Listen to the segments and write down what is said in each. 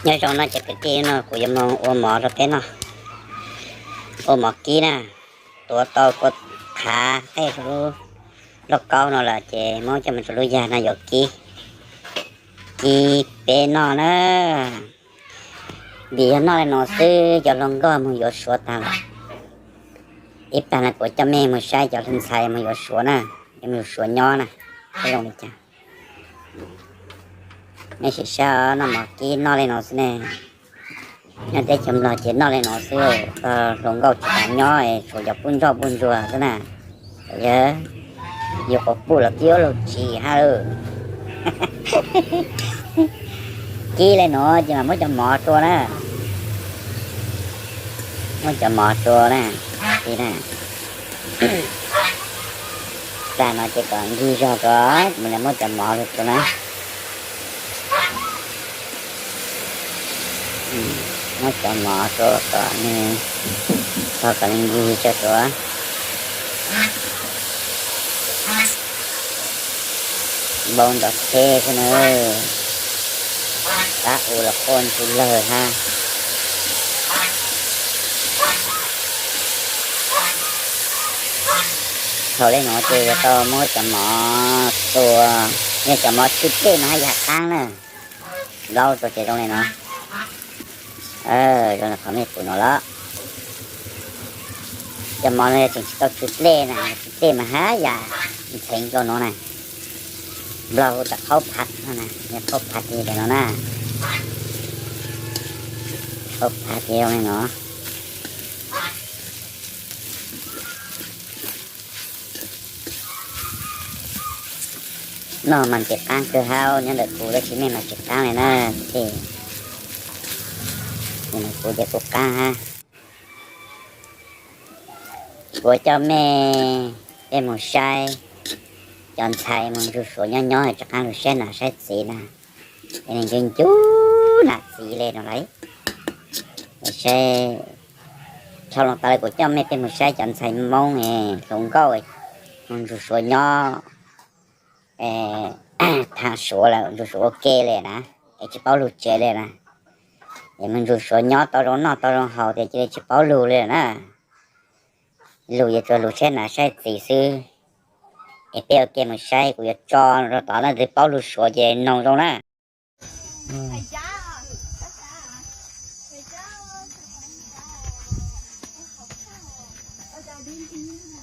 Nyob zoo no ces kwv tij, no kuv yuav mus ua mov rau peb noj, ua mov kib na. Tuav tau kua qhav qej lub lauj kaub no lawm ces muab coj mus rau lub yag no yuav kib, kib peb noj na. Vim yog noj li no xwb cov hluas nkauj mus yuav Suav tag lawm. Ib plag no kuv coj mej mus saib cov ntxhais mus yuav Suav na, yuav mus yuav Suav nyob na, zoo li cas. Mej sim saib, noj mov kib noj li no xwb ne. Nyob teb chaws Nplog ces noj li no xwb, hluas nkauj tsis tas nyob, tsuas cov pub ntsoj pub ntsuag xwb na. Yog yus quas puj los twb yuav luag tsis hab lawm. Kib li no ces mas muab cov mov rua na, muab cov mov rua na, kib na. Plag no ces kom nkig zog rua, mus muab cov mov rua na. Muab cov mov rua kom nws, tog kom nws nkig tso rua. Npau nrov tsheb xwb na, qab u los quaj ntsuj lawg hab. Thaum li no ces yuav tau muab cov mov tua, yog cov mov tshwj dlej mas haj yam qab na. Laub rua ces zoo li no. Zoo li qhov mej pum no lawm. Cov mov no yog tseem tsis tau tshwj dlej na, tshwj dlej mas haj yam ntxheev dua no na. Nplog hu tas qhaub phav no na, yog qhaub phav ces no na. Qhaub phav ces zoo li no. Noj mas ntxim qab kawg hab, nyob ntawm kuv tab sis mej mas tsis qab li na. Ces kuv ces kuv qab hab. Kuv coj mej, mej mus saib cov ntxhais mus ntsug Suav nyob nyob es rov qab lug saib nam saib txiv na. Es nws ncu ncu nam txiv li no lauj. Saib, dhau los tas li kuv coj mej peb mus saib cov ntxhais Moob es hluas nkauj mus ntsug Suav nyob, thaam Suav lawm, ntsug Suav ua ke li na, es tsis paub lug tsev li na. Es mus ntsug Suav nyob tau zoo noj tau zoo haus tias cia li tsis paub lug li na. Lug yuav tsuas lug saib nam saib txiv xwb. Es peb ua ke mus saib, kuv yuav tso rau tod na, twg paub lug Suav ces noog zoo na.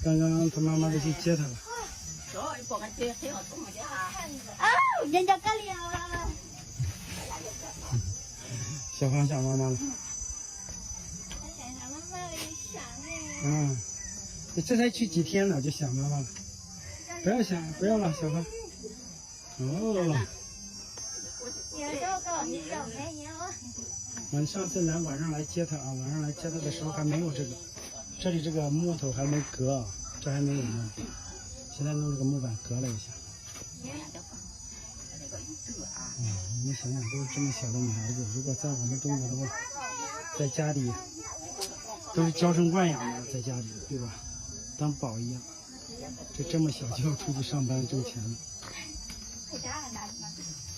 刚刚他妈妈都去接他了。小胖想妈妈了。嗯，你这才去几天呢，就想妈妈了？不要想，不要了，小胖。哦。有时候跟我去遛没有。我们上次来晚上来接他啊，晚上来接他的时候还没有这个，这里这个木头还没隔啊，这还没有呢。现在弄这个木板隔了一下。 哎，你们想想，都是这么小的女孩子，如果在我们中国的话，在家里都是娇生惯养的，在家里，对吧？当宝一样。这这么小就要出去上班挣钱了。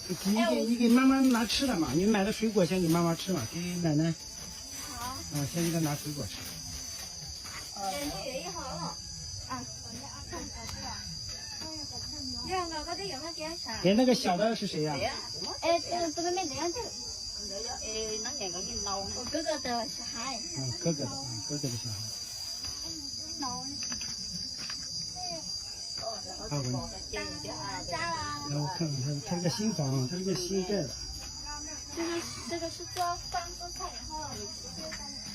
你给你给妈妈拿吃的嘛，你买的水果先给妈妈吃嘛，给奶奶。啊，先给她拿水果吃。 哎，那个小的是谁呀？哎，这这个妹子，我哥哥的小孩。嗯，哥哥的，嗯，哥哥的小孩。看我，让我看看他，他是个新房啊，他是个新盖的。这个这个是做饭做菜以后，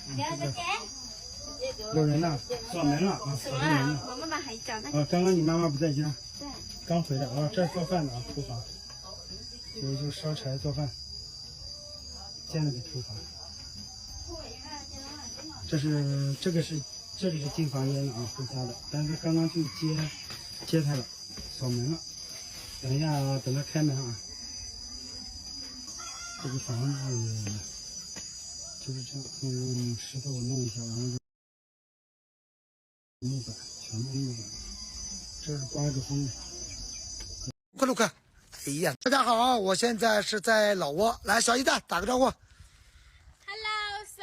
嗯，这个。 有人呢，锁门了啊，锁着门了。我妈妈还讲那个。啊，刚刚你妈妈不在家，对。刚回来啊，这儿做饭呢啊，厨房，有人就烧柴做饭，建了个厨房。这是这个是这里是进房间了啊，回家的，但是刚刚去接接他了，锁门了。等一下啊，等他开门啊。这个房子就是这样，用石头弄一下，然后就。 木板，全部木板，这是刮个风的。快录看。哎呀，大家好，我现在是在老挝，来，小姨子打个招呼。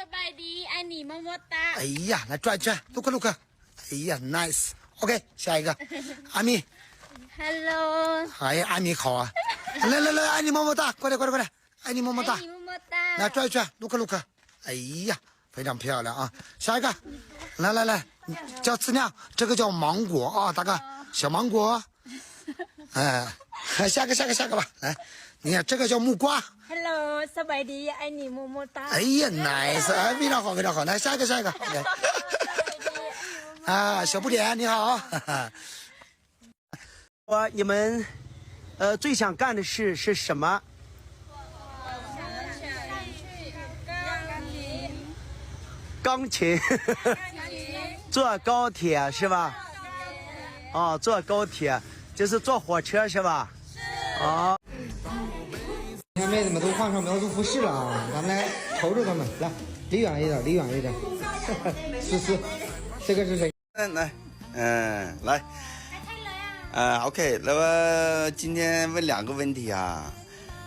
สบายดี ไอ้หนีมอมอตา 哎呀，来转一转，陆克陆克。哎呀，nice。OK，下一个，阿咪。Hello。哎，阿咪好啊。来来来，爱你么么哒，快点快点快点，爱你么么哒。爱你么么哒。来转一转，陆克陆克。哎呀，非常漂亮啊。下一个，来来来，叫次亮，这个叫芒果啊，大哥，小芒果。 哎，下个下个下个吧，来，你看这个叫木瓜。Hello，สบายดี ไอ้หนีมอมอตา 哎呀，nice，哎，非常好非常好，来下一个下一个，OK。啊，小不点你好。我你们呃最想干的事是什么？钢琴，坐高铁是吧？哦，坐高铁就是坐火车是吧？哦。你看妹子们都换上苗族服饰了啊，咱们来瞅瞅她们，来，离远一点，离远一点。思思，这个是谁？嗯，来，嗯，来，啊，OK，那么今天问两个问题啊，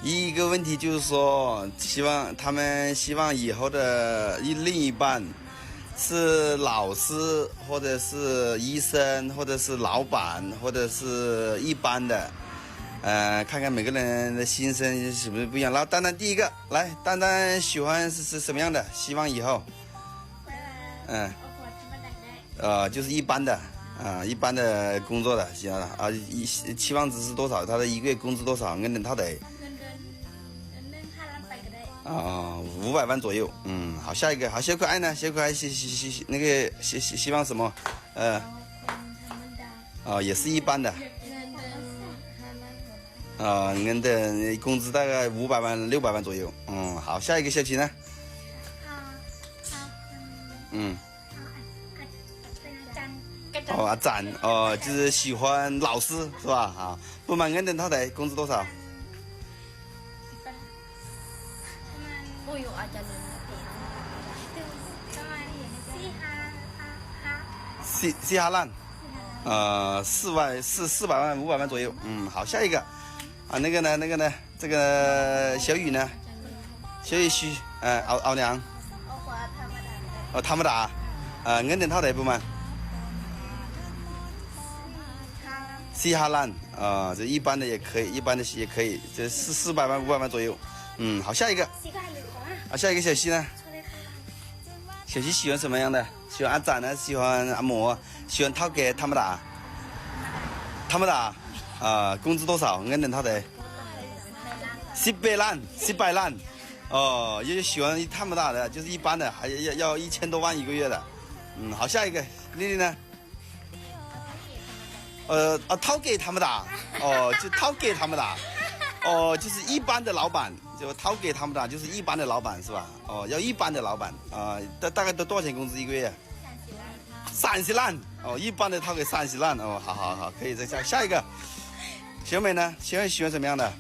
一个问题就是说，希望他们希望以后的一另一半是老师，或者是医生，或者是老板，或者是一般的，呃，看看每个人的心声是不是不一样。然后丹丹第一个，来，丹丹喜欢是是什么样的？希望以后，嗯，呃，就是一般的啊，一般的工作的，行啊，一期望值是多少？他的一个月工资多少？我等他得。 啊，五百万左右。嗯，好，下一个，好，小可爱呢？小可爱希希希那个希希希望什么？呃，啊，也是一般的。啊，我的工资大概五百万、六百万左右。嗯，好，下一个小齐呢？嗯。 哦，阿展，哦，就是喜欢老师是吧？啊，不瞒，我等他的工资多少？四四哈烂，呃，四万四四百万五百万左右。嗯，好，下一个，啊，那个呢，那个呢？ 这个小雨呢？小雨喜，呃，奥奥良。哦，他们的啊，呃，我等他的不吗？西哈烂啊，这一般的也可以，一般的也可以，这四四百万五百万左右。嗯，好，下一个。啊，下一个小西呢？小西喜欢什么样的？喜欢阿展呢？喜欢阿魔？喜欢涛给他们的啊？他们的啊，啊，工资多少？我等他的。 西北烂，西北烂。哦，也就喜欢他们大的，就是一般的，还要要一千多万一个月的。嗯，好，下一个，丽丽呢？呃，啊，涛给他们打，哦，就涛给他们打，哦，就是一般的老板，就涛给他们打，就是一般的老板是吧？哦，要一般的老板啊，大大概都多少钱工资一个月？ 三十万哦，一般的套给三十万哦，好好好，可以再下下一个。小美呢？小美喜欢什么样的？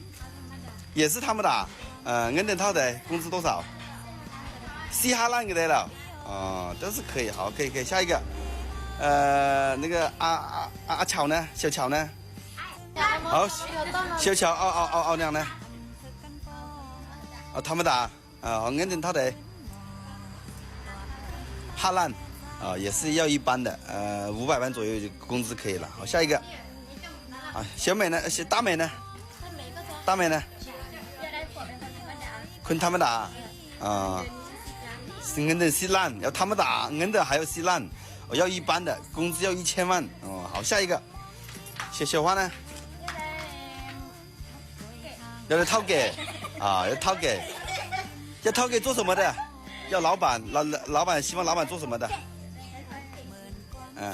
也是他们的啊，呃，我等他的工资多少？西哈烂给他了，哦，都是可以，好，可以可以，下一个。呃，那个阿阿阿阿巧呢？小巧呢？好，小巧奥奥奥奥亮呢？啊，他们的啊。 啊，我等他的。哈烂，啊，也是要一般的，呃，五百万左右就工资可以了。好，下一个。啊，小美呢？是大美呢？大美呢？坤他们的啊，啊，是我等西烂，要他们的啊，我等还要西烂，我要一般的，工资要一千万。哦，好，下一个。小小花呢？ 要来讨给啊，要讨给，要讨给做什么的？要老板，老老板希望老板做什么的？嗯，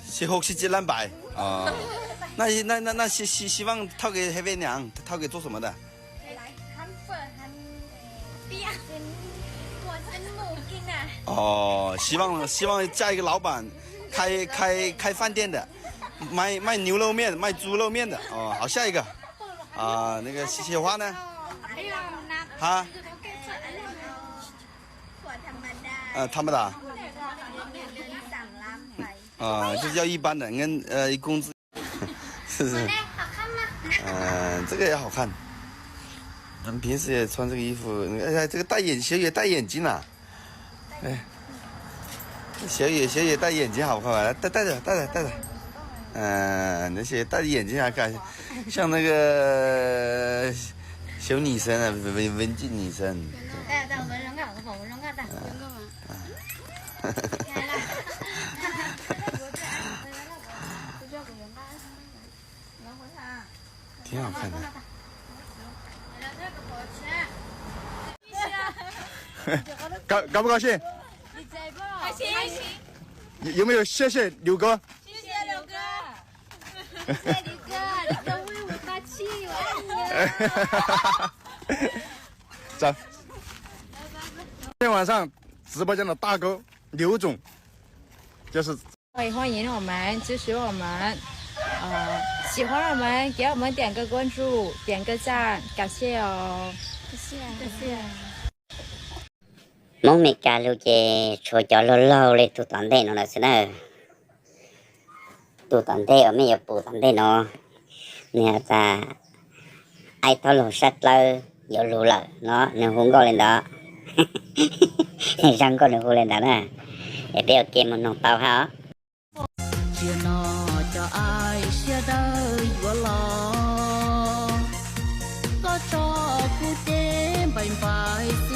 是六十七万八啊。那那那那希希希望讨给黑尾娘，讨给做什么的？ 哦，希望希望嫁一个老板，开开开饭店的，卖卖牛肉面，卖猪肉面的。哦，好，下一个，啊，那个雪雪花呢？啊，呃，他们的啊，啊，就是要一般的，跟呃工资。 是不是？嗯，这个也好看。平时也穿这个衣服，哎，这个戴眼，小野戴眼镜啊。哎，小野，小野戴眼镜好看吗？戴，戴着，戴着，戴着。嗯，那些戴着眼镜还敢，像那个小女生啊，文，文静女生。挺好看的。高，高不高兴？有，有没有谢谢刘哥？谢谢刘哥。谢谢刘哥，刘哥为我发气，我爱你啊。走。今天晚上直播间的大哥刘总，就是 欢迎我们，支持我们，呃，喜欢我们，给我们点个关注，点个赞，感谢哦。谢谢。Hmoob Mes Kas lug ces tshuav cov laug laug li tus tom ntej no lawm xwb na. Tus tom ntej uas mej yuav pum tom ntej no, nws has tas aib taub laug sab dlawb yuav lug lawm no, nws hu nkauj li ntawd. Zaj nkauj nws hu li ntawd na. Es peb ua ke mus noog tau hab os. Tsia no cov aib siab dawb yuav los, koj tso kuv cev npaim npaim